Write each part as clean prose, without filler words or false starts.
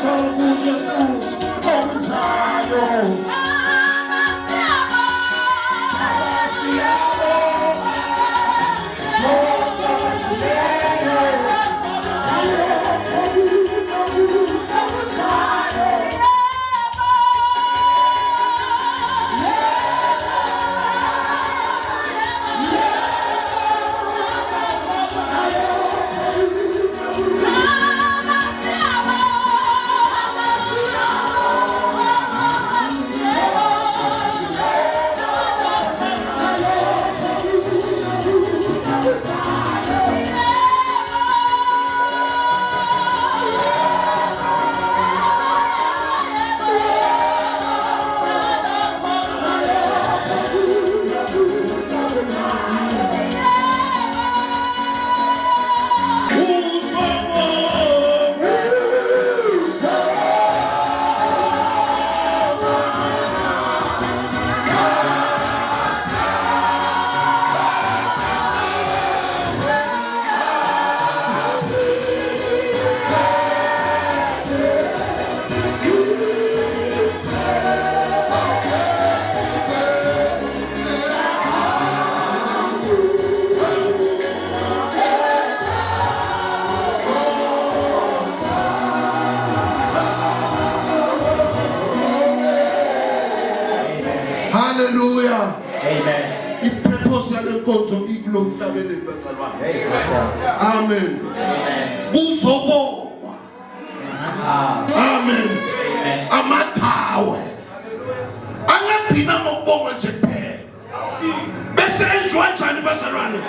Konke okunye futhi okuzayo. Baba, siyabonga konke okwenzileyo. Hallelujah. Amen. Ipurpose yale nkonzo ikulo mhlabeleli bazalwane. Amen. Kuzobongwa. Amen. Amathawe. Angadina ngokubonga nje kuphela. Bese enziwa njani bazalwane?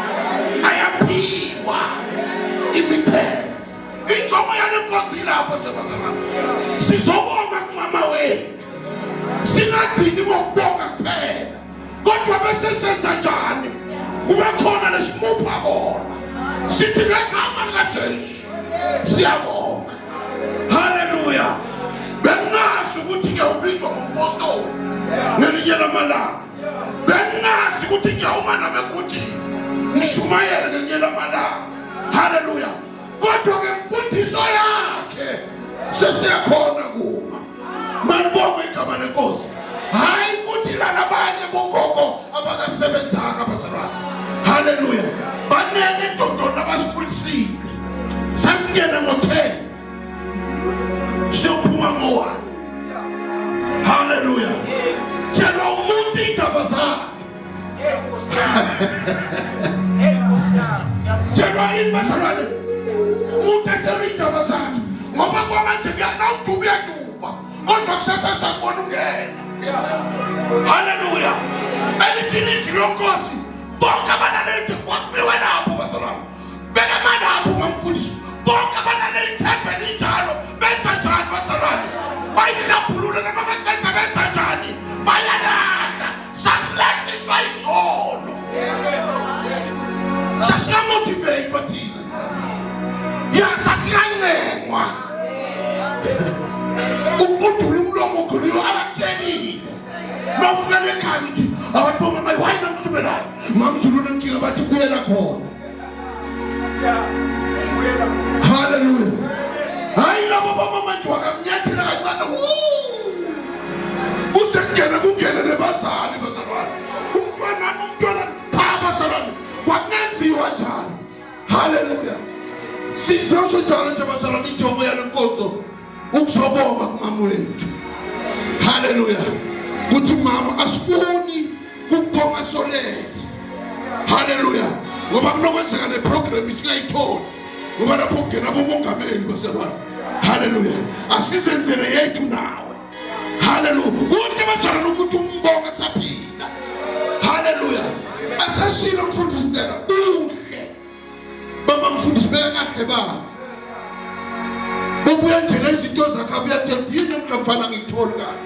Ayaphiwa imithelo. Injongo yale nkonzo ilapho nje bazalwane. Sizobonga kumama wethu. Singadini ngokubonga kuphela. Kodwa bese senza njani? Kube khona lesimupha kona. Sithi ngegama likaJesu. Siyabonga. Haleluya. Bengazi ukuthi ngiyawubizwa ngompostoli ngelinye lamalanga. Bengazi ukuthi ngiyawuma nami egudini ngishumayele ngelinye lamalanga. Haleluya. Kodwa ngemfundiso yakhe sesiyakhona kuma. Malibongwe igama lenkosi. Hayi ukuthi lalabanye bogogo abakasebenzanga bazalwane. Haleluya. Baningi edodona abasikhulisile. Sasingena ngo-10 siyophuma ngo-1. Haleluya. Tshela umuntu indaba zakhe. Tshelwa yini bazalwane? Umuntu atshelwa indaba zakhe ngoba kwamanje kuyanawuduba uyaduba kodwa kusasa sakubona ungena. Haleluya. Elithini izwi lenkosi bonke abalaleli kwakumiwe lapho bazalwane. Bekema lapho mamfundisi bonke abalaleli ithempeli injalo benza njani bazalwane? Bayihlambulula noma kaqeda benza njani? Bayalahla. Sasilahliswa izono. Sasingamotivatwa thina. Ya sasingancengwa. Ukudula umlomo uguliwe abakutshelile. Nawufika ekhaya uthi abantu bomama why namthumelayo? Mamzulu unenkinga bathi buyela khona. Haleluya. Hayi labo bomama nje wakamnyathela kancane. Kuze kungene kungene nebazali bazalwane. Umntwana umntwana cha bazalwane kwakungenziwa njalo. Haleluya. Sizosho njalo nje bazalwane injongo yale nkonzo ukuzobonga kumama wethu. Haleluya. Kuthi mama asifuni ukubonga solele. Haleluya. Ngoba kunokwenzeka neprogram singayitholi. Ngoba lapho kungena bomongameli bazalwane. Haleluya. Asizenzele yethu nawe. Haleluya. Kuhle bazalwane umuntu umbonga saphila. Haleluya. Asashilo mfundisi Ndlela uhle. Baba mfundisi beka kahle baba. Ubuya nje nezinto zakhe abuya tshela yini namhla mfana ngiyitholi kahle.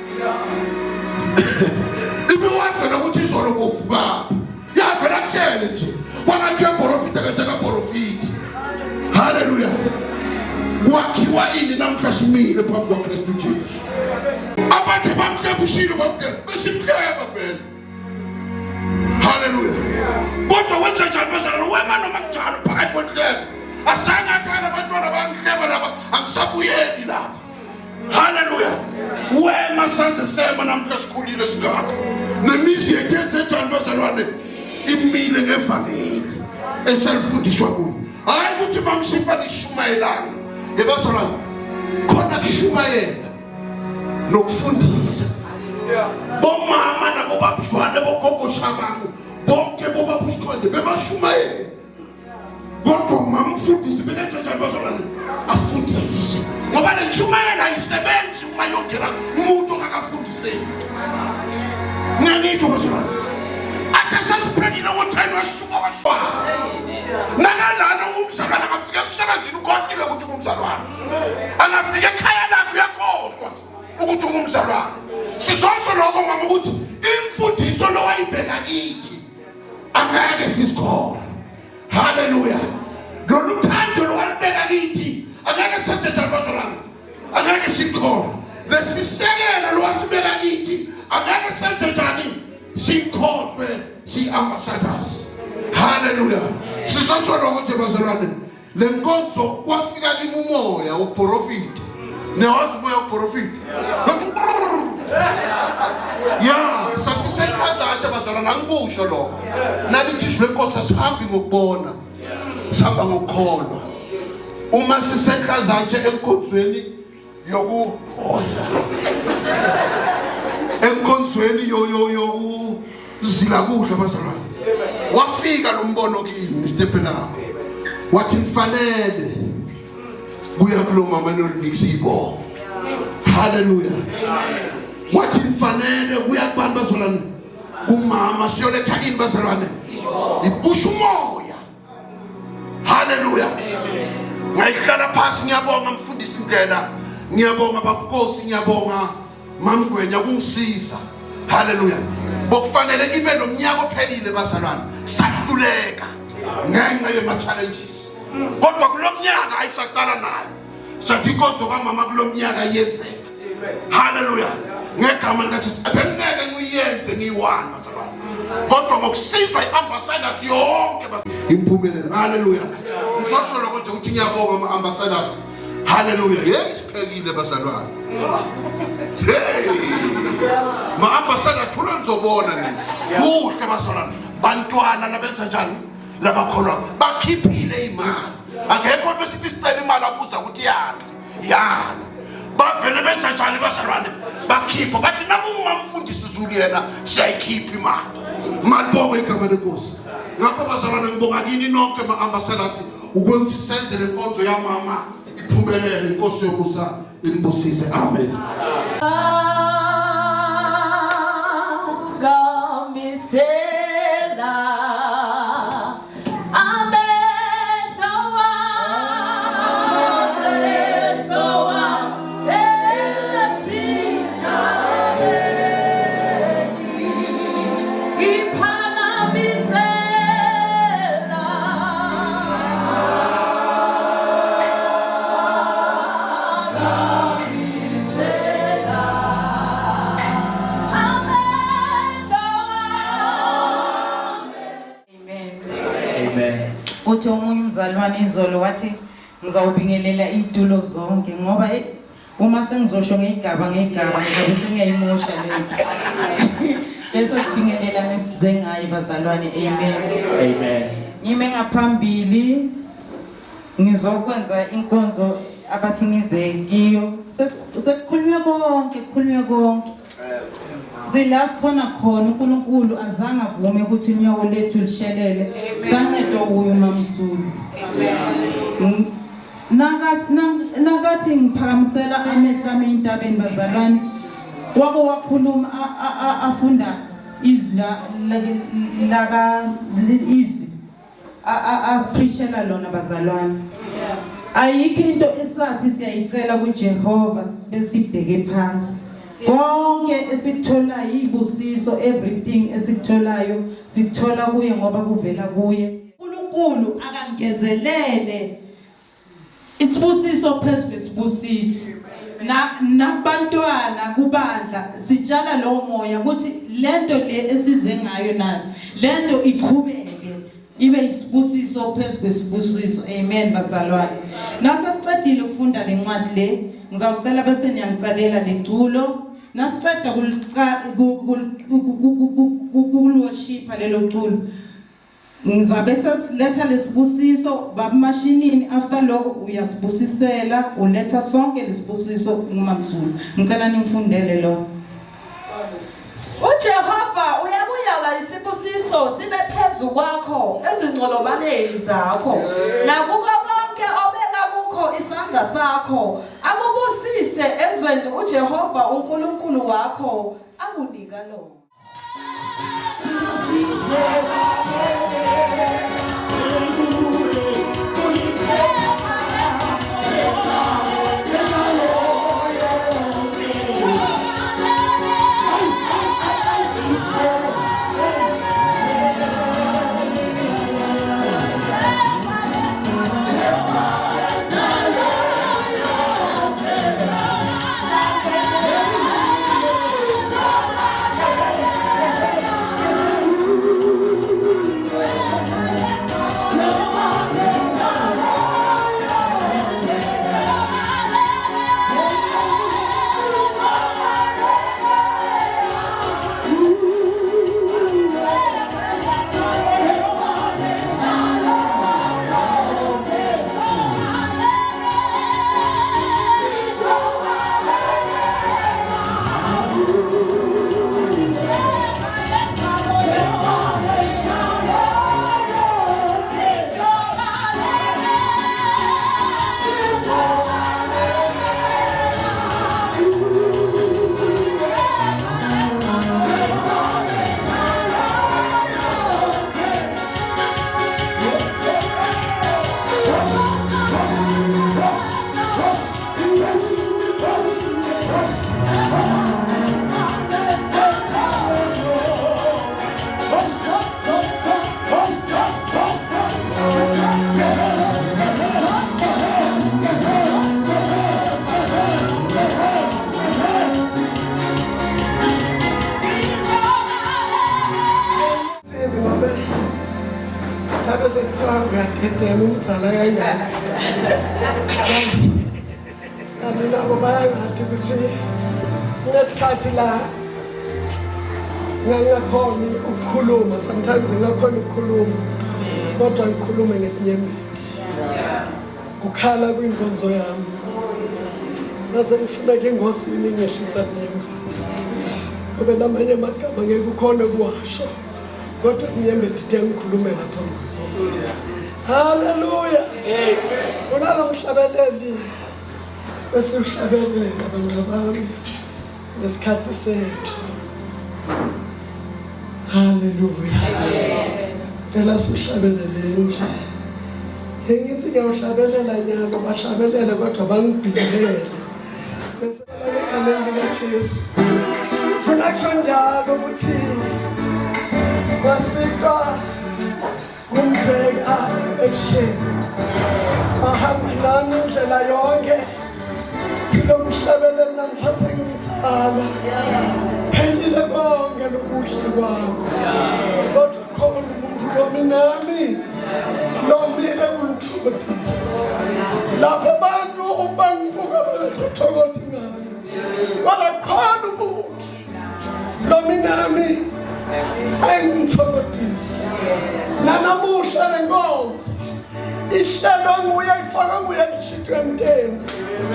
Ibiwazi nokuthi izolo bovukaphi. Yavela kutshele nje. Kwangathi uyaprofita kanti akaprofiti. Haleluya. Kwakhiwa ini namhla simile phambi kwaKristu Jesu. Abathi bamhlebusile bamkela besimhleba vele. Haleluya. Kodwa wenza njani bazalwane? Wema noma kunjalo phakathi kwenhlebo. Azange athanda abantwana bangihleba laba angisabuyeli lapha. Haleluya. Wema saze sema namhla sikhulile singaka. Nemizi yethu ethetshani bazalwane imile ngevangeli esalifundiswa kulo. Hayi ukuthi mamshifa nishumayelana. Yebazalwane khona kushumayela nokufundisa. Bomama nabo babuzwane bogogo Shabangu bonke bobaba uSikhonde bebashumayela. Kodwa mamfundisi bekenza njani bazalwane? Afundise. Ngoba le ntshumayelo ayisebenzi uma yongena umuntu ongakafundiseki. Ngiyangizwa bazalwane. Athi sesiphekile ngo-10 wasuka washwa. Nakalana umzalwane angafika emsebenzini ukhohliwe ukuthi ungumzalwane. Angafika ekhaya lakhe uyakhohlwa ukuthi ungumzalwane. Sizosho lokho mama ukuthi imfundiso lowayibheka kithi angeke sisikholwe haleluya lolu thando lowalibeka kithi angeke senze njani bazalwane angeke sikholwe lesisekelo lowasibeka kithi angeke senze njani sikholwe si-ambassadors haleluya sizosho lokho nje bazalwane Le nkonzo kwafika kimi umoya wokuprofita. Niyawazi umoya wokuprofita? Ya, sasisekhazatha bazalwane angikusho lokho. Nalithi izwi lenkosi asihambi ngokubona. Sihamba ngokukholwa. Uma sisekhazathe enkonzweni yoku enkonzweni yokuzila kudla bazalwane wafika lo mbono kimi Mr Pelako wathi nifanele kuya kulo mama nolinikisa ibongo haleluya wathi nifanele kuya kubantu bazalwane kumama siyoletha kini bazalwane ikusho umoya Haleluya. Ngayihlala phansi ngiyabonga mfundisi Ndlela. Ngiyabonga babunkosi ngiyabonga mamngwenya kungisiza. Haleluya. Bokufanele ibe lo mnyaka ophelile bazalwane. Sahluleka ngenxa yema challenges. Kodwa kulomnyaka ayisaqala nayo. Sathi inkonzo kamama kulomnyaka yenzeka. Haleluya. Ngegama likaJesu bengeke ngiyenze ngiyi-one bazalwane. Kodwa ngokusizwa i-ambassadors yonke impumelelo. Haleluya. Ngisosho lokho nje ukuthi ngiyabonga ama-ambassadors. Haleluya. Hey siphekile bazalwane. Hey. Ma-ambassador thula nizobona nina. Kuhle bazalwane. Bantwana labenza njani? Labakholwa bakhiphile imali. Akekho besithi sicela imali abuza ukuthi yaphi. Yani bavele benza njani bazalwane bakhipha bathi nakungumamfundisi Zulu yena siyayikhipha imali malibonge igama lenkosi ngakho bazalwane ngibonga kini nonke ma-ambassadors ukuthi senze le nkonzo yamama iphumelele inkosi yomusa inibusise amen Amen. Uthi omunye umzalwane izolo wathi ngizawubingelela iy'tulo zonke ngoba eh, uma sengizosho ngeyigaba ngeyigaba ngizabe sengiyayimosha lento. Bese sibingelela nesize ngaye bazalwane. Amen. Amen. Ngime ngaphambili ngizokwenza inkonzo abathi ngize kiyo. Sekukhulunywe konke, kukhulunywe konke. Sila sikhona khona uNkulunkulu azange avume ukuthi unyawo lethu lishelele. Sancedwa uye uMamzulu. Amen. Nakathi ngiphakamisela amehlo ami entabeni bazalwane wake wakhuluma afunda izwi laka izwi asiphishela lona bazalwane ayikho into esathi siyayicela kuJehova besibheke phansi konke esikutholayo ibusiso everything esikutholayo sikuthola kuye ngoba kuvela kuye uNkulunkulu akangezelele Isibusiso phezu kwesibusiso. Na nabantwana kubandla sitshala lowo moya ukuthi lento le esize ngayo na lento iqhubeke ibe isibusiso phezu kwesibusiso. Amen bazalwane. Nase sicedile ukufunda lencwadi le Ngizawucela bese niyangicalela leculo. Nasiceda kulworshipha lelo culo. Ngizabe sesiletha lesibusiso babumashinini after lokho uyasibusisela uletha sonke lesibusiso kuMamzulu. Ngicela ningifundele lo. UJehova uyakuyala isibusiso sibe phezu kwakho ezinqolobaneni zakho nakuko konke obeka kukho isandla sakho akubusise ezweni uJehova uNkulunkulu wakho akunika lona. Ngabe sekuthiwa uyadedela umzala kangaka. Kanti nabo bayangathi ukuthi kunesikhathi la ngangingakhoni ukukhuluma sometimes ngingakhona ukukhuluma kodwa ngikhulume ngetinyembeti kukhala kwinkonzo yami ngase ngifuneka engosini ngehlisa inyembeti ngoba namanye amagama ngeke ukhone ukuwasho kodwa inyembeti ide ngikhulume lapha nkosi haleluya kunalo mhlabeleli besiwuhlabelela abantu bami ngesikhathi sethu haleluya cela siwuhlabelele nje ngithi ngiyawuhlabelela nyalo bahlabelele kodwa bangibhilele bese egameni likaJesu funa kusho njalo ukuthi wasitwa kumbheka ebusheni bahamba nami indlela yonke thina umhlabeleli namhla sengimtsala phelile konke lokuhle kwakho kodwa khona umuntu lomi nami lomi ewumthokodisi lapho abantu ubangibuka bengasathokothi ngami kodwa khona umuntu lomi nami engithokodisi nanamuhla le nkonzo ihlelwe nguye ifakwe nguye enhlitweni tenu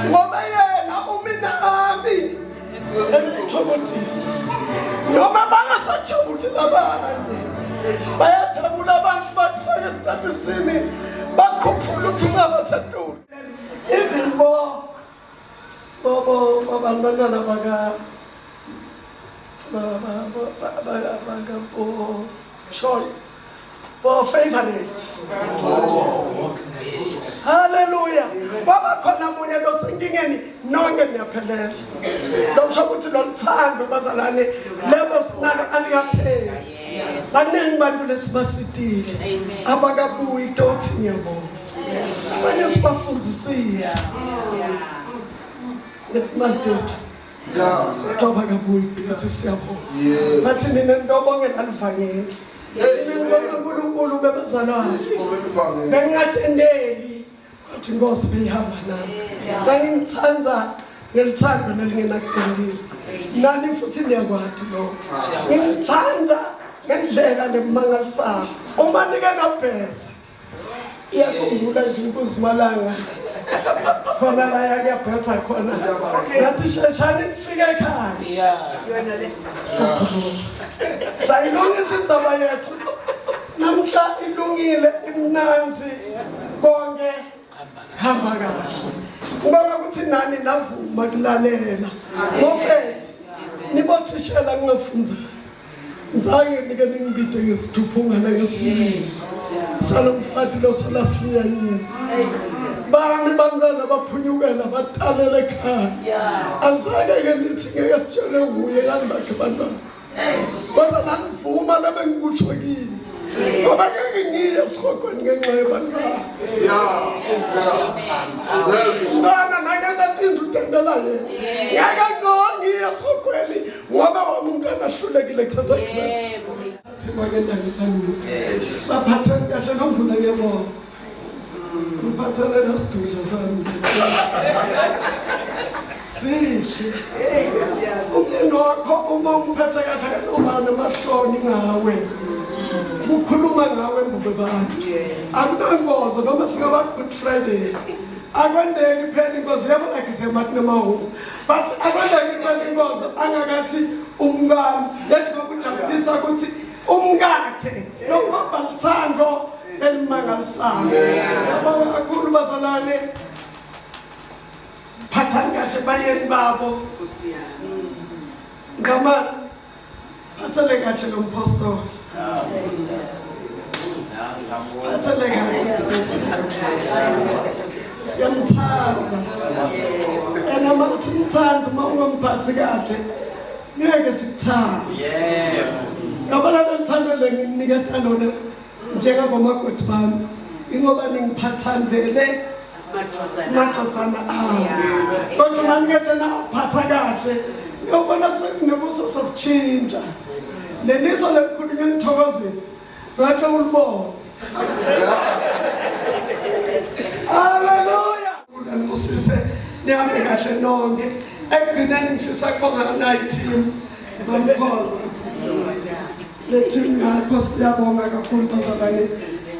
ngoba yena umi nami engithokodisi noma bangasajabuli labanye bayajabula abantu bakufaka esitebhisini bakhuphula uthi ungaba setulu even bo Bobo abantwana baka baka bo sorry bo favorites. Hallelujah. Baba khona munye losenkingeni nonke niyaphelela. Lokusho ukuthi loluthando bazalwane lelo sinalo alikapheli. Baningi bantu lesibasitile abakabuyi tothi ngiyabonga. Abanye sibafundisile. Ngetimali tethu. Kodwa bakabuyi bathi siyabonga. Bathi nina nitobonge nalivangeli. Nina nibonga uNkulunkulu bebazalwane. Bengingatendeli kodwa inkosi beyihamba nami. Bangimthanda Ngelithando lelingenakudendisa. Nani futhi niyakwati lokho. Ngimthanda ngendlela lemangalisayo. Uma nike nabhetha iyakhumbula nje inkuzimalanga khona la yakuyabhetha khona ngathi sheshani nifike ekhaya sizokhuluma sayilungisa indzaba yethu namhla ilungile imnanzi konke hamba kahle ngibona ukuthi nani navuma kulalela ngofethi nibothishela ngingafunza Ngizange nike ningibide ngesithuphungana ngesililo salo mfati losola siliyanyisa bami bantwana baphunyukela batalela ekhaya alizange ke nithi ngeke sitshelwe nguye ngani bakhe bantwana kodwa nanivuma lebengikutsho kini ngoba ngeke ngiye esihogweni ngenxa yebantwana mntwana nakena tinto utendela yena ngeke ngiye esihogweni ngoba wami umntwana ahlulekile kuthatha Kristu athi kwakenda ngibalutho baphatheni kahle nomvula ngiyabonga ngiphathele nasidudla sami sihle umyeni wakho uma umphethe kahle uba namahloni ngawe kukhuluma ngawe mbube bantu akunankonzo noma singaba good friday akwendeki phela inkozi yabo like sematinemahuku but akwendeki phela inkonzo angakathi umkami lethi ngokujabulisa ukuthi umkakhe lokuhamba lithando elimangalisayo yabonga kakhulu bazalwane phathani kahle bayeni babo ngamani Phathele kahle lo mpostoli. Phathele kahle sisi. Siyamthanda. And uma uthi mthanda uma ungamphathi kahle ngeke sikuthande. Yebo. Ngabona loluthando lenginiketa lona njengabomakoti bami ingoba ningiphathandele madodana ami kodwa uma nikade nawuphatha kahle ngiyobona sekunebuso sokutshintsha leliso lelikhulunywa ngithokozile ngahle ulibone haleluya nibusise nihambe kahle nonke ekugcineni ngifisa kubonga nayi team bamkhoza Le team ngakho siyabonga kakhulu bazalwane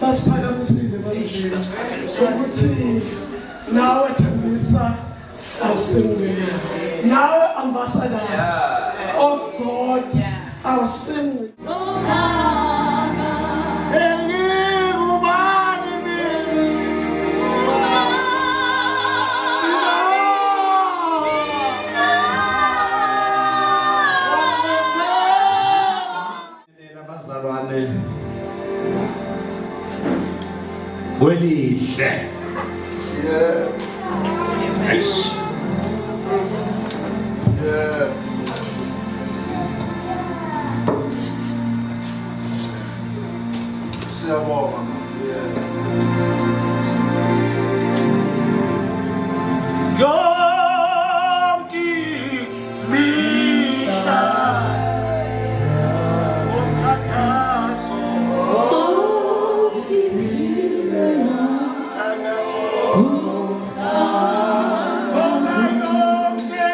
basiphakamisile bandleni ukuthi nawe Thembisa awusimncane nawe ambassadors of God awusimncane Abazalwane kwelihle. Yeah. Eish. Yeah. Siyabonga. Yeah. Yonke imihla umthandazo umthandazo Bonga yonke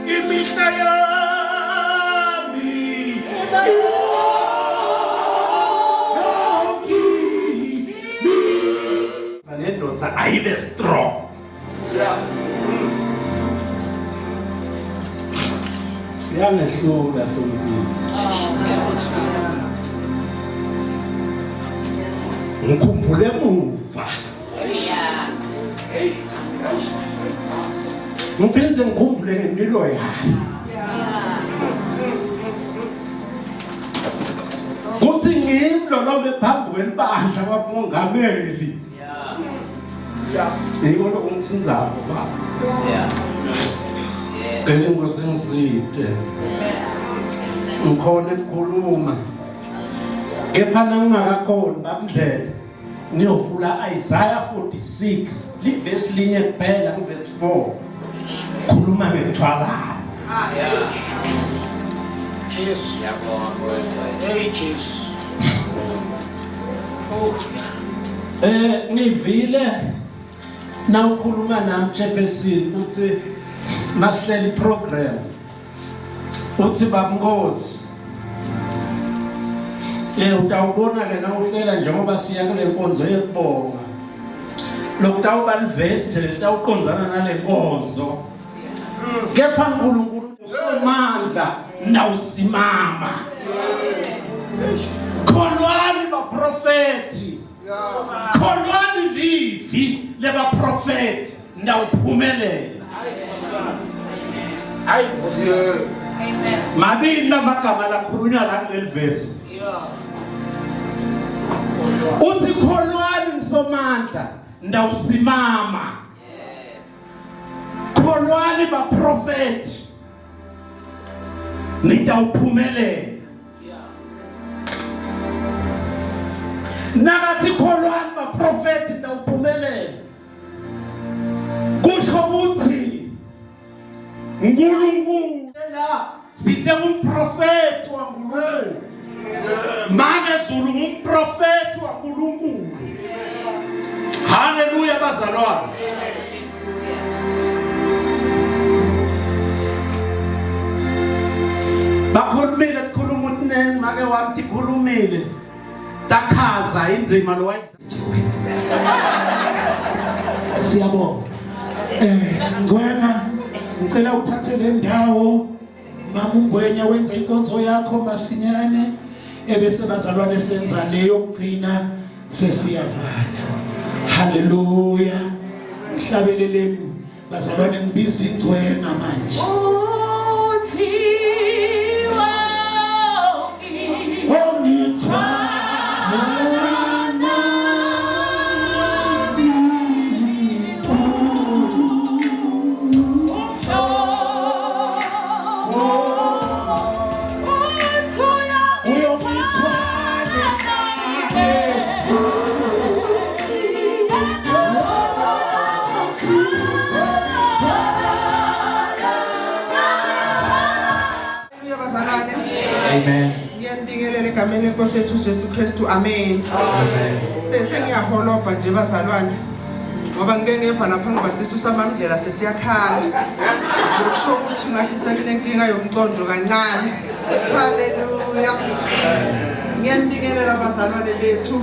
imihla yami yonke Nendoda ayibe strong. Uyangehlula sombizi. Ngikhumbule emuva. Ngiphinde ngikhumbule ngempilo yami. Kuthi ngimi lo noma phambi kwelibandla kwamongameli. Yiko lokho ngithinzako baba. Cela inkosi ngiside. Ngikhona ukukhuluma. Kepha nangingakakhoni babundlela ngiyovula Isaiah 46 livesi linye kuphela kuvesi 4. Khuluma ngekuthwalana. Jesu. Hey Jesu. Oh. Eh ngivile nawukhuluma nami chairperson uthi Masihlela iprogram uthi babnkosi eh utawubona ke na uhlela njengoba siya kule nkonzo yekubonga lokutawuba livesi nje litawuqondzana nale nkonzo kepha uNkulunkulu usomandla nawusimama kholwani baprofeti kholwani livi lebaprofeti ndawuphumelela hayi mabili lamagama lakhulunywa la kuleli vesi uthi kholwani ngisomandla ndawusimama kholwani baprofeti nitawuphumelela nakathi kholwani baprofeti nitawuphumelela kusho ukuthi uNkulunkulu la sithe umprofeti waNkulunkulu make Zulu ngumprofeti waNkulunkulu haleluya bazalwane bakhulumile kukhuluma ukuthi neni make wami tikhulumile takhaza inzima lo Siyabonga. Eh Ngwena ngicela uthathe le ndawo mama uNgwenya wenze inkonzo yakho masinyane ebese bazalwane senza le yokugcina sesiyavala. Haleluya. Ngihlabeleleni Bazalwane ngibiza ingcwenga manje. Bazalwane. Amen. Ngiyanibingelela egameni lenkosi yethu Jesu Kristu. Amen. Amen. Sengiyaholoba nje bazalwane. Ngoba ngike ngeva lapha ngoba sisu samamndlela sesiyakhala. Kusho ukuthi ngathi sekunenkinga yomcondo kancane. Haleluya. Ngiyanibingelela bazalwane bethu.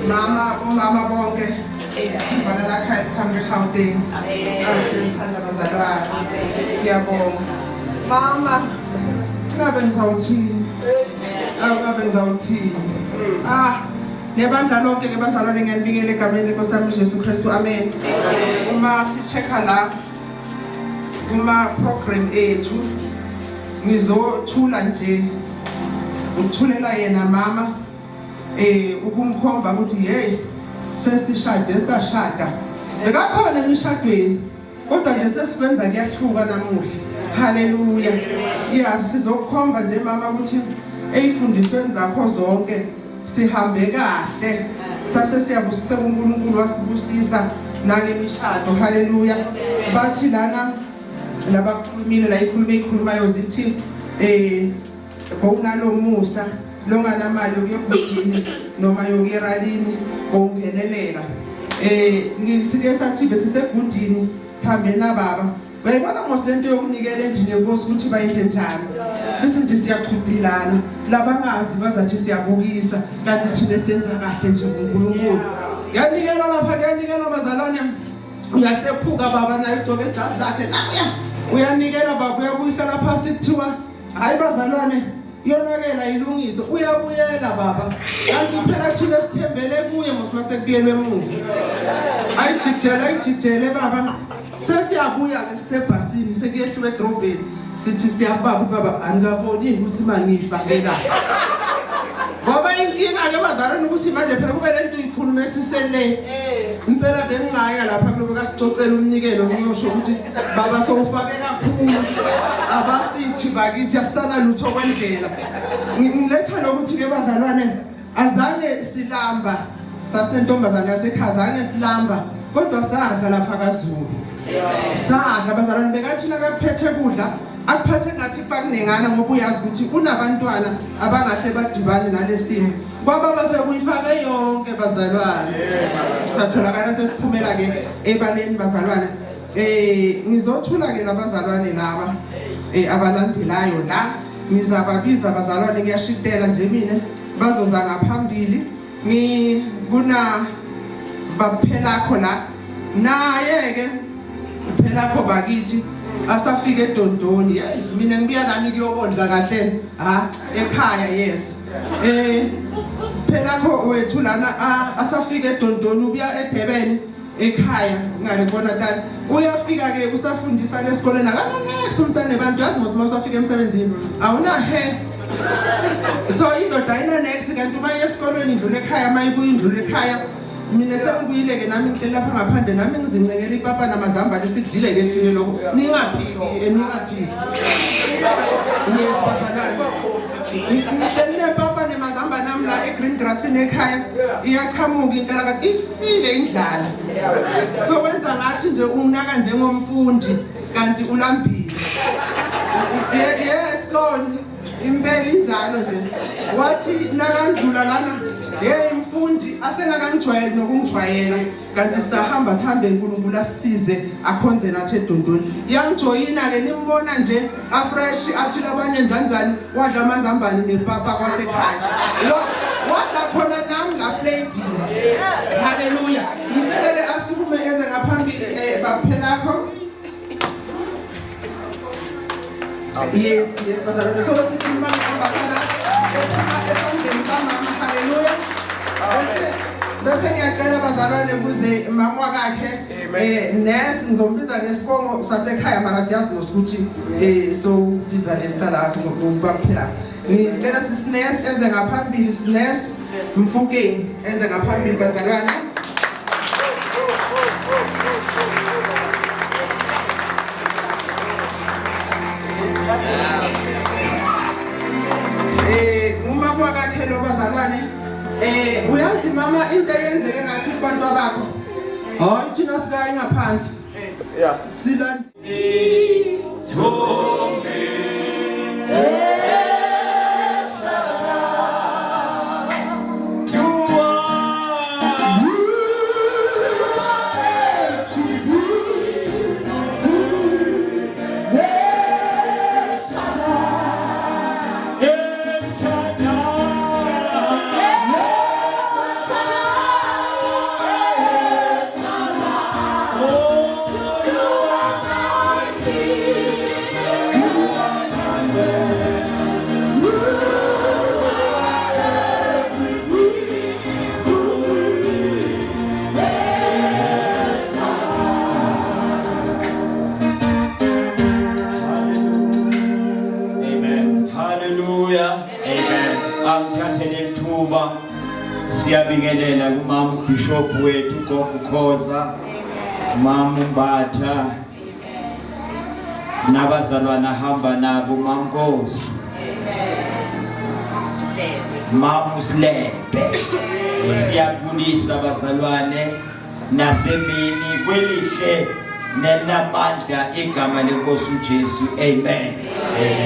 Mama, omama bonke. Thembana lakhaya lithambe eGauteng. Awu siyanithanda bazalwane. Siyabonga. Mama, ngabe ngizawuthini? Awu ngabe ngizawuthini? Ah, nebandla lonke ke bazalwane ngiyanibingela egameni lenkosi yami uJesu Kristu. Amen. Uma si-check-a la kuma program ethu ngizothula nje ukuthulela yena mama eh ukumkhomba ukuthi hey sesishade sashada bekakhona emishadweni kodwa nje sesikwenza kuyahluka namuhla haleluya yes sizokukhomba nje mama ukuthi eyifundisweni zakho zonke sihambe kahle sase siyabusiseka uNkulunkulu wasibusisa nangemishado haleluya bathi lana labakhulumile la ikhulume ikhulumayo zithi eh Bowunalomusa longanamali yokuya egudini noma yokuya eralini bowungenelela. Eh ngisike sathi besisegudini sihambe nababa. Uyayibona mos lento yokunikela endlini yenkosi ukuthi bayidle njani. Bese nje siyachudelana labangazi bazathi siyabukisa kanti thina senza kahle nje kuNkulunkulu. Kuyanikelwa lapha kuyanikelwa bazalwane. Uyasephuka baba naye ugcoke ijazi lakhe nakuya. Uyanikela baba uyabuyihlala phasi kuthiwa Hayi bazalwane yonakela ilungiswe uyabuyela baba kanti phela thina sithembele kuye mos masekubuyelwe emuva ayijikijele ayijikijele baba sesiyabuya ke sisebhasini sekuyehluka edrobheni sithi siyababa ubaba anikaboni ukuthi imali ngiyifakela ngoba inkinga ke bazalwane ukuthi manje phela kube lento uyikhulume sisele impela bengingaya lapha kulobo kasicocela umnikelo ngiyosho ukuthi Baba sowufake kakhulu abasithi bakithi asana lutho kwendlela. Ngiletha lokuthi ke bazalwane azange silamba sasinentombazane yasekhaya azange silamba kodwa sadla lapha kaZulu. Sadla bazalwane bekathi nakakuphethe kudla akuphathe ngathi bakunengana ngoba uyazi ukuthi unabantwana abangahle badibane nalesimo. Kwababa sekuyifake yonke bazalwane. Satholakala sesiphumela ke ebaleni bazalwane. Eh ngizothula ke labazalwane laba eh abalandelayo la ngizababiza abazalwane kuyashitela nje mina bazoza ngaphambili ngi kuna baphelakho la naye ke phelakho bakithi asafika edondoni hey mina ngibuya lani kuyobondla kahle ha ekhaya yes eh phelakho wethu lana asafika edondoni ubuya eDurban ekhaya ngale kubona tata uyafika ke usafundisa lesikoleni akananex umntana abantu yazi mos usafika emsebenzini awuna he so indoda ayinanex kanti uma esikolweni indlula ekhaya uma ibuya indlula ekhaya mina sengibuyile ke nami ngihleli lapha ngaphandle nami ngizincengela ipapa namazambane sikudlile ke thina lokho ningaphiki eh, ningaphiki yes bazalwane ngihleli nepapa nemazambane ami la e-green grassini ekhaya iyachamuka inkalakati ifile indlala so wenza ngathi nje unaka njengomfundi kanti ulambile yes kona impela injalo nje wathi nakandlula lana hey mfundi asengakangijwayeli nokungijwayela kanti sahamba sihambe uNkulunkulu asisize akhonze nathi edondoni yangijoyina ke nimbona nje afresh athi labanye njanjani wadla amazambane nepapa kwasekhaya wadla khona nami la plate haleluya ngicela asukume eze ngaphambili eh, baphelakho Yes, yes, bazalwane. So sikhuluma nge-ambassadors ephuma esandleni samama. Haleluya. Bese bese ngiyacela bazalwane kuze mama wakakhe eh nurse ngizombiza ngesibongo sasekhaya mara siyazi nokuthi eh so biza lesala ngokuba phela. Ngicela sisi nurse eze ngaphambili nurse Mfukeng eze ngaphambili bazalwane. Eh umama wakakhe lo bazalwane eh uyazi mama into eyenzeke ngathi sibantu abakho. Hayi thina sikayi ngaphandle. Yeah. Sila Amen. Hallelujah. Amen. Angithathe lelithuba siyabingelela kumama uBishop wethu gogo Khoza. Mama uMbatha. Nabazalwana hamba nabo mama Nkosi. Mama uSlebe. Siyabulisa bazalwane nasemini kwelihle nelamandla igama lenkosi uJesu amen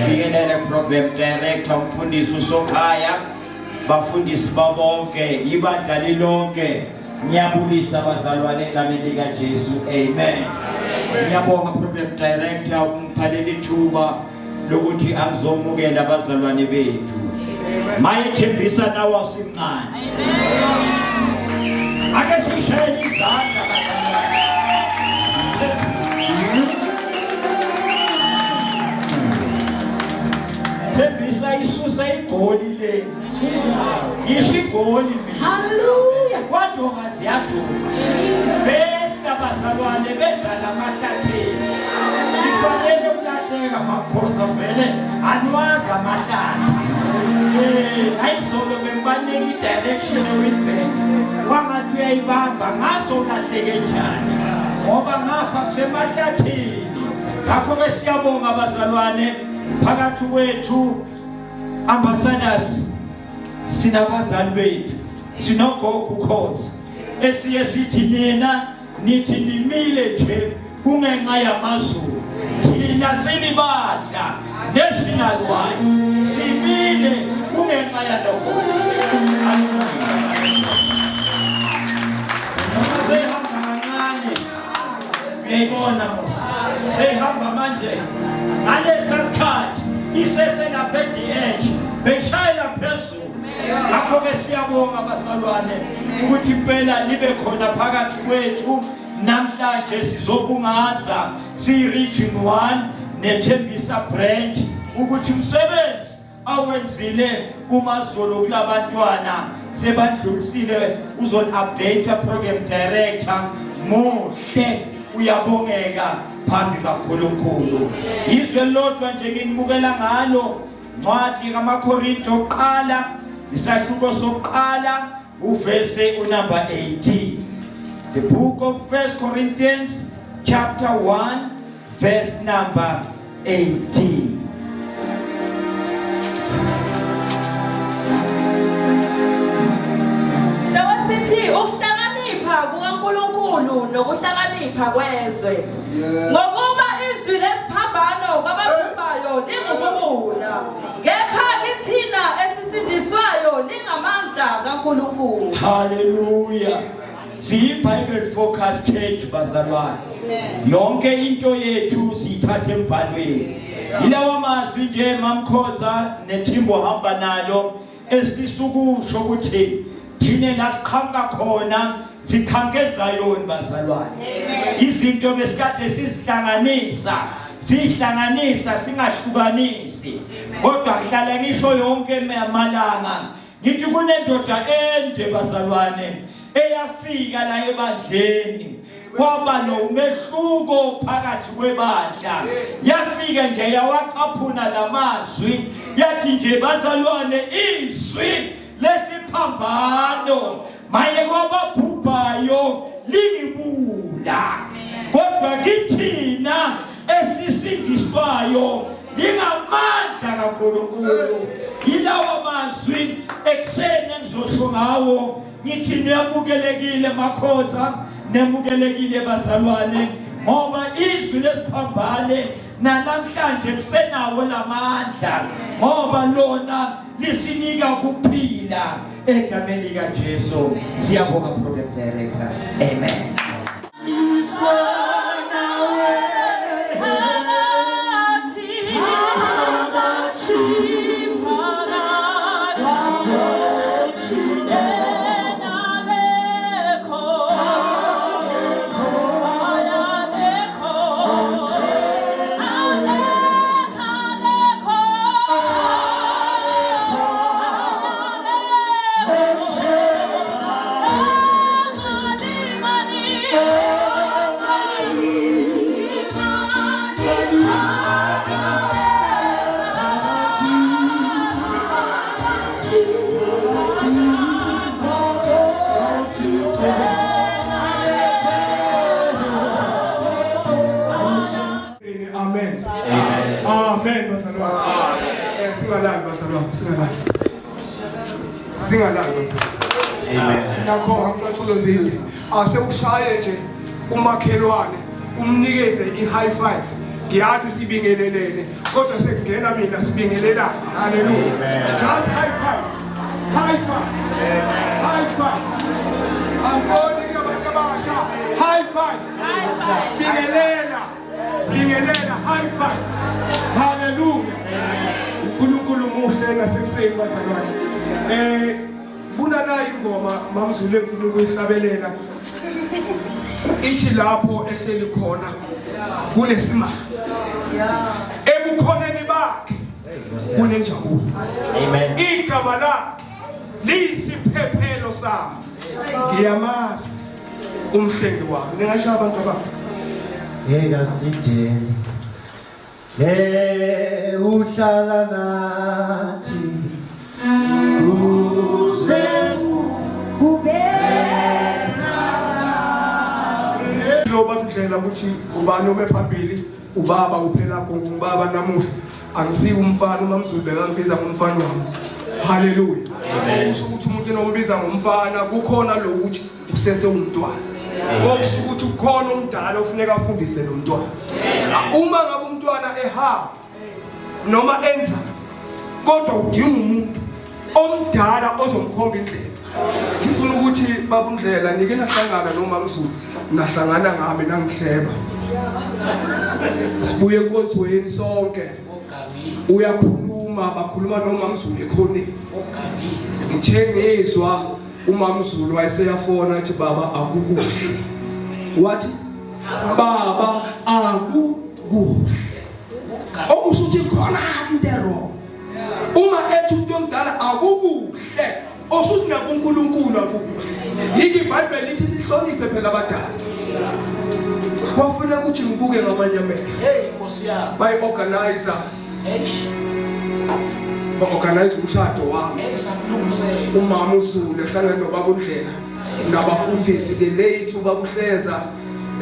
Bingelele program director umfundisi uSokhaya bafundisi babonke ibandla lilonke ngiyabulisa abazalwane egameni likaJesu amen Ngiyabonga program director ukungiphalela ithuba lokuthi angizomukela abazalwane bethu maye thembisa nawe awusimncane ake sishayele izandla thembisa isusa igoli le ngisho igoli mina Hallelujah. kwadonga ziyaduma behla bazalwane benza lamahlathini ifanele ukulahleka makhoza vele aniwazi amahlathi um ayizolo bengibanika i-direction ewinbank wangathi uyayibamba ngaso ulahleke njani ngoba ngapha kusemahlathini ngakho-ke siyabonga bazalwane phakathi kwethu ambassadors sinabazali bethu sinogogo ukhoza esiye sithi nina nithi nimile nje kungenxa yamazulu thina silibadla national wise simile kungenxa yalokho noma sehamba kancane Niyayibona mos. Seyihamba manje. Ngalesa sikhathi isese lapha e-DH beyishayela phezulu. Ngakho-ke siyabonga bazalwane ukuthi impela libe khona phakathi kwethu namhlanje sizobungaza siyi-region 1 nethembisa branch ukuthi umsebenzi awenzile kumaZulu kulabantwana sebandlulisile uzon-update program director muhle uyabongeka phambi kaNkulunkulu izwe lodwa nje nginibukela ngalo ncwadi kamaKorinto oqala isahluko sokuqala uvese unumber 18 the book of 1 Corinthians chapter 1 verse number 18. Sihloko sithi ukuhlakanipha kukaNkulunkulu nokuhlakanipha kwezwe. Ngokuba izwi lesiphambano kwababhubhayo lingubuwula, kepha kithina esisindiswayo lingamandla kaNkulunkulu. Hallelujah. Siyi-Bible Focus Church bazalwane. Yonke into yethu siyithatha embhalweni. Yilawa mazwi nje mamkhoza nethimbo hamba nalo esifisa ukusho ukuthi thina la siqhamuka khona siqhamuka eZayoni bazalwane. Izinto besikade sizihlanganisa sihlanganisa singahlukanisi kodwa ngihlala ngisho yonke amalanga Ngithi kunendoda ende bazalwane eyafika la ebandleni kwaba nomehluko phakathi kwebandla yafika nje yawacaphuna lamazwi yathi nje bazalwane izwi lesiphambano maye kwababhubhayo lingibula kodwa kithina esisindiswayo lingamandla kaNkulunkulu. Yilawo mazwi ekuseni engizosho ngawo ngithi nemukelekile makhoza nemukelekile bazalwane ngoba izwi lesiphambane namhlanje lisenawo lamandla ngoba lona lisinika ukuphila egameni likaJesu. Siyabonga program director. Amen. Amen. Amen. Amen bazalwane. Eh singalali bazalwane, singalali. Singalali bazalwane. Amen. Nakho ngicathulo zinde. Ase ushaye nje umakhelwane umnikeze i-high five. Ngiyazi sibingelelene kodwa sekungena mina sibingelelana. Hallelujah. Just high five. High five. High five. Angiboni kuyabantu abasha. High five. Bingelela. Bingelela high five. Hallelujah. uNkulunkulu muhle nasekuseni bazalwane. Eh kunanayi ingoma mamzulu engifuna ukuyihlabelela. Ithi lapho ehleli khona kunesimanga. Ebukhoneni bakhe kunenjabulo. Amen. Igama lakhe liyisiphephelo sami. Ngiyamazi. umhlengi wami ningasho abantu abami Ekasideni le uhlala nathi kuze kube loba kundlela ukuthi ubani ome phambili ubaba uphela ngubaba namuhla angisiyi umfana umamzulu bekangibiza ngomfana wami haleluya okusho ukuthi umuntu enombiza ngomfana kukhona lokuthi usese umntwana okusho ukuthi ukhona omdala ofuneka afundise lo mntwana uma ngabe umntwana ehamba noma enza kodwa udinga umuntu omdala ozomkhomba indlela ngifuna ukuthi baba undlela nike nahlangana nomamzulu nahlangana ngami nangihleba Sibuye enkonzweni sonke. Uyakhuluma bakhuluma noMamZulu ekhoneni. Ngithe ngizwa uMamZulu wayeseyafona athi baba akukuhle. Wathi baba akukuhle. Okusho ukuthi khona into erong. Uma ethi umuntu omdala akukuhle osuthi nakuNkulunkulu akukuhle. Yiki iBhayibheli lithi nihloniphe phela abadala. Kwafuneka ukuthi ngibuke ngamanye amehlo. Hey Nkosi yami. Bayi-organizer. Eish. Ba-organize umshado wami. Hey sakulungisela. Umama uZulu ehlangene nobaba uNdlela nabafundisi the late ubaba uHleza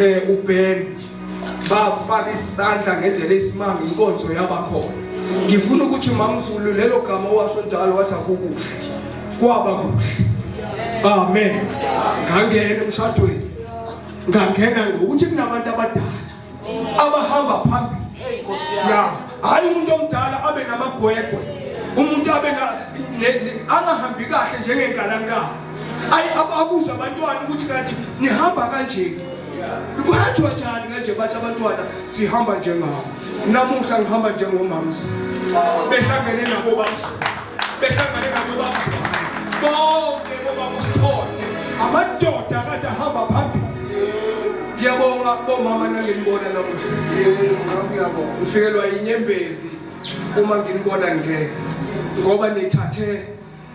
eh uBen bafaka isandla ngendlela eyisimanga inkonzo yabakhona. Ngifuna ukuthi mamZulu lelo gama owasho njalo wathi akukuhle. Kwaba kuhle. Amen. Ngangena emshadweni. Ngangena ngokuthi kunabantu abadala abahamba phambili. Hey Nkosi yami. Ya, hayi umuntu omdala abe namagwegwe. Umuntu abe na angahambi kahle njengenkalankala. Ayi abuze abantwana ukuthi kanti nihamba kanje. Kuhanjwa njani kanje bathi abantwana sihamba njengabo. Namuhla ngihamba njengomamzo. Behlangene nabo bamzo. Behlangene nabo bamzo. Bonke bobaba uSikhonde amadoda akade ahamba phambili. Ngiyabonga bomama nanginibona namuhla. Yebo, nami ngiyabonga. Ngifikelwa inyembezi uma nginibona ngeke ngoba nithathe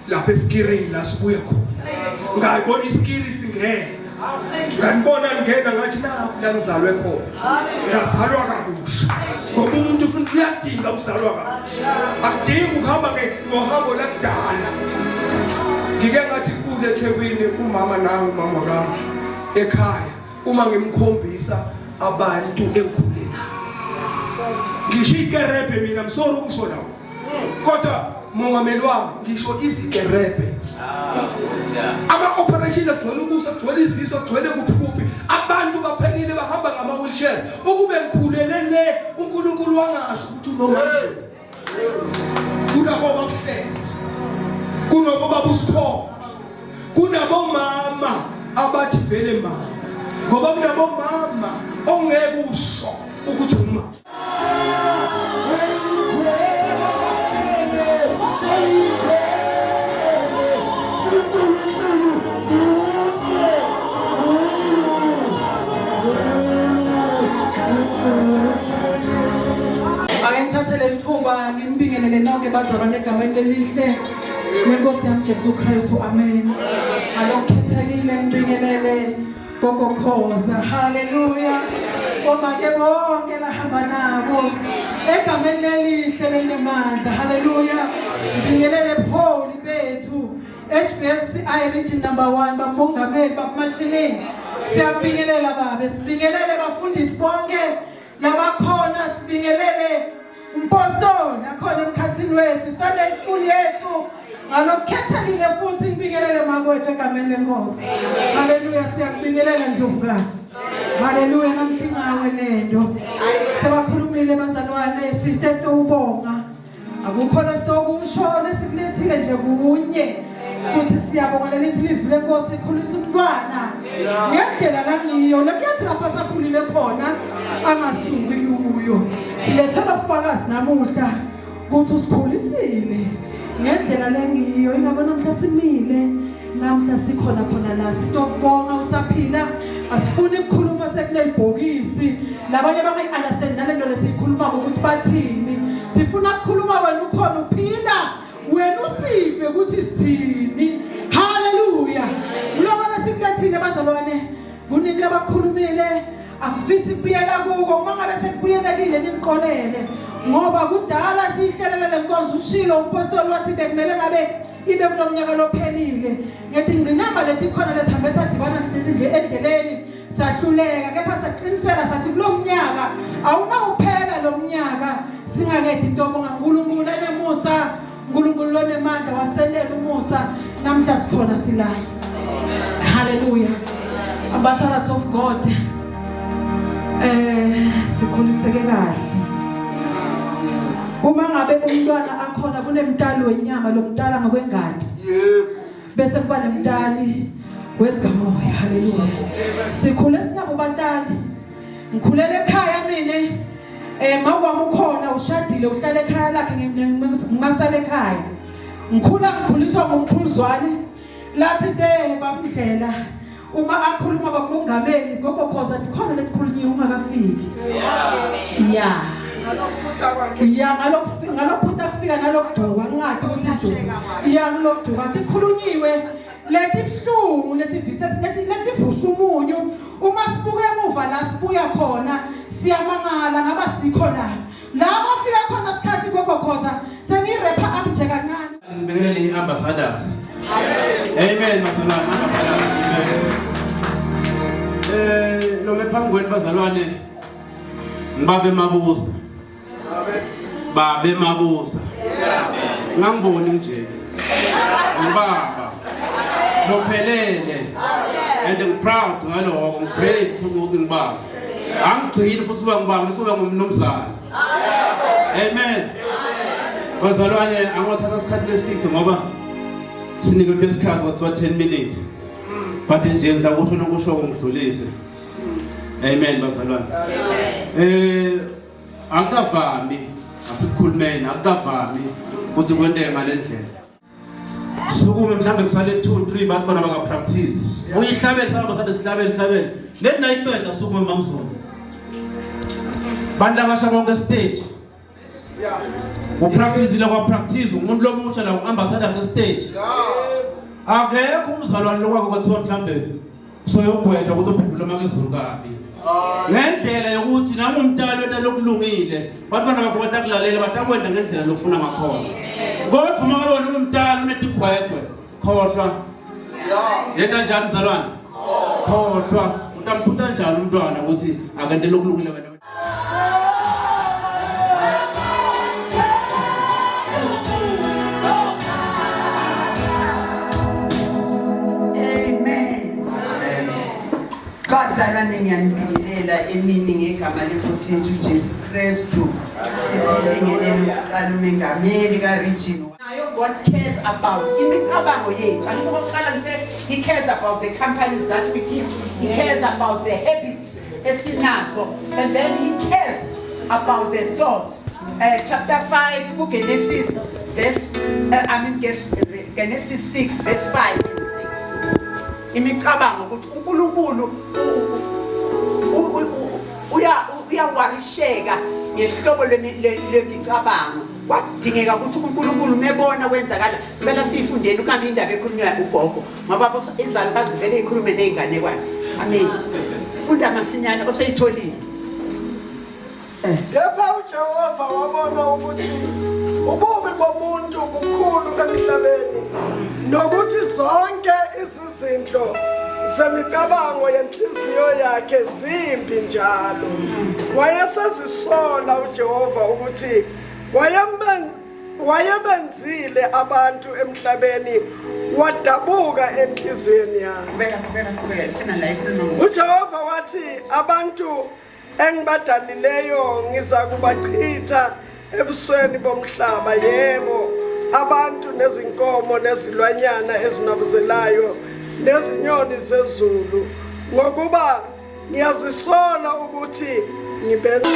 lapha esikirini la sibuya khona. Ngayibona isikiri singena. Nganibona ngena ngathi nakhu la ngizalwe khona. Ngazalwa kabusha. Ngoba umuntu ufuna uyadinga ukuzalwa kabusha. Akudingi ukuhamba ngohambo lakudala. Ngike ngathi kule eThekwini umama nangu umama kami ekhaya uma ngimkhombisa abantu engikhule nabo. Ngisho ikerebhe mina msori ukusho lawo. Kodwa mongameli wami ngisho izikerebhe. Ama operation agcwele ubuso agcwele iziso agcwele kuphi kuphi abantu baphelile bahamba ngama wheelchairs ukube ngikhulele le uNkulunkulu wangasho ukuthi unomandla kunabo bakuhleza kunobo babusikhonto kunabomama abathi vele mama ngoba kunabomama ongeke usho ukuthi umama Ake ngithathe leli thuba nginibingelele nonke bazalwane egameni lelihle lenkosi yami Jesu Kristu amen. Alokukhethekile ngibingelele Gogo Khoza haleluya. Omake bonke lahamba nabo egameni lelihle lelinamandla haleluya. Ngibingelele Paul bethu HBFCI region number 1 bamongameli bakumashinini. Siyabingelela babe sibingelele bafundisi bonke labakhona sibingelele umpostoli akhona emkhathini wethu Sunday school yethu ngalokukhethekile futhi ngibingelele makwethu egameni lenkosi haleluya siyakubingelela ndlovukati haleluya namhla ingawe lento sebakhulumile bazalwane sitete ubonga Akukho lesitokusho lesikulethile nje kunye ukuthi siyabonga lelithi livi lenkosi ikhulisa umntwana ngendlela langiyo lekuyathi lapha sakhulile khona angasuki kuyo silethela ubufakazi namuhla ukuthi usikhulisile ngendlela lengiyo ingakho namhla simile namhla sikhona khona la sitokubonga usaphila asifuni ukukhuluma sekunelibhokisi labanye bangayi-understand nale nto lesiyikhulumako ukuthi bathini sifuna ukukhuluma wena ukhona uphila wena usive ukuthi sithini haleluya kuloko lesikulethile bazalwane kuningi labakhulumile angifisi kubuyela kuko uma ngabe sekubuyelekile nimqolele ngoba kudala siyihlelele le nkonzo ushilo umpostoli wathi bekumele ngabe ibe kulomnyaka lophelile ngetingcinamba letikhona lesihambe sadibana endleleni sahluleka kepha saqiniseka sathi kulomnyaka awunawuphela lo mnyaka singakedi intobonga uNkulunkulu enemusa uNkulunkulu lonemandla wasentela umusa namhla sikhona sila haleluya ambassadors of God eh sikhuliseke kahle uma ngabe umntwana akhona kunemtali wenyama lomtala ngokwengadi yebo bese kuba nemtali wesikamoya haleluya sikhule sinabo batali Ngikhulele ekhaya mina. Eh mawami ukhona ushadile uhlala ekhaya lakhe ngimasala ekhaya. Ngikhula ngikhuliswa ngumkhuluzwane. Lathi te babundlela uma akhuluma bakumongameli gogo khoza khona letikhulunyiwe ungakafiki. Yeah. Ya ngalokufika ngalokuphuta kufika nalokuduka ngingadi ukuthi iduze. Ya kulokuduka tikhulunyiwe letibuhlungu letivise letivusa umunyu uma sibuka emuva la sibuya khona siyamangala ngaba sikho la la kwafika khona isikhathi gogo khoza sengirepha up nje kancane Ngibingelele i-ambassadors. Amen bazalwane, ambassadors. Amen. Eh noma phambi kwenu bazalwane ngibabe mabusa. Babe mabusa. Ngangiboni nje. Ngibaba. Lophelele. And I'm proud ngaloko, I'm brave futhi ukuthi ngibaba. Angigcini futhi kuba ngibaba, ngisuke ngumnumzane. Amen. Bazalwane angothatha isikhathi lesithe ngoba sinikwe isikhathi kwathiwa 10 minutes. But nje ngidakusho nokusho ngidlulise. Amen bazalwane. Amen. Eh akukavami asikhulumeni akukavami ukuthi kwenteke ngalendlela. Sukume mhlambe kusale 2 3 bathi bona baka practice. Uyihlabele sahamba sade sihlabele sihlabele. Lethi nayiqeda sukume mamzulu. Bantu abasha bonke stage. Upractice ile kwa practice umuntu lomusha la uambassador se stage. Akekho umzalwane lokwakhe kwathiwa mhlambe soyogwetshwa ukuthi uphendule uma kezulu kabi. Ngendlela yokuthi nami umntalo wenta lokulungile, bantwana bakho batakulalela batakwenda ngendlela lokufuna ngakhona. Kodwa uma ngabe wena ungumntalo unetigwegwe, khohlwa. Yenta njani mzalwane? Khohlwa. Utamphutha njani umntwana ukuthi akente lokulungile wena? Amen. Bazalwane ngiyanibingelela emini ngegama lenkosi yethu uJesu Kristu. Esibingelele ukuqala umengameli ka-region. Nayo God cares about imicabango yethu. Angithi okokuqala ngithe he cares about the companies that we keep. He cares about the habits esinazo and then he cares about the thoughts uh, chapter 5 kuGenesis verse uh, I mean Genesis 6 verse 5 and 6 imicabango ukuthi uNkulunkulu uya uyawarisheka ngehlobo lemicabango kwadingeka ukuthi uNkulunkulu mebona kwenzakala cela siyifundeni kungabi indaba ekhulunywa ugogo ngoba izalukazi vele ikhulume nezinganekwane amen funda masinyane oseyitholile eh. Kepha uJehova wabona ukuthi ububi bomuntu bukhulu emhlabeni nokuthi zonke izizindlo zemicabango yenhliziyo yakhe zimbi njalo. Wayesezisola uJehova ukuthi wayebenzile abantu emhlabeni wadabuka enhliziyweni yakhe. UJehova wathi abantu engibadalileyo ngizakubachitha ebusweni bomhlaba yebo abantu nezinkomo nezilwanyana ezinwabuzelayo nezinyoni zezulu ngokuba ngiyazisola ukuthi ngibenza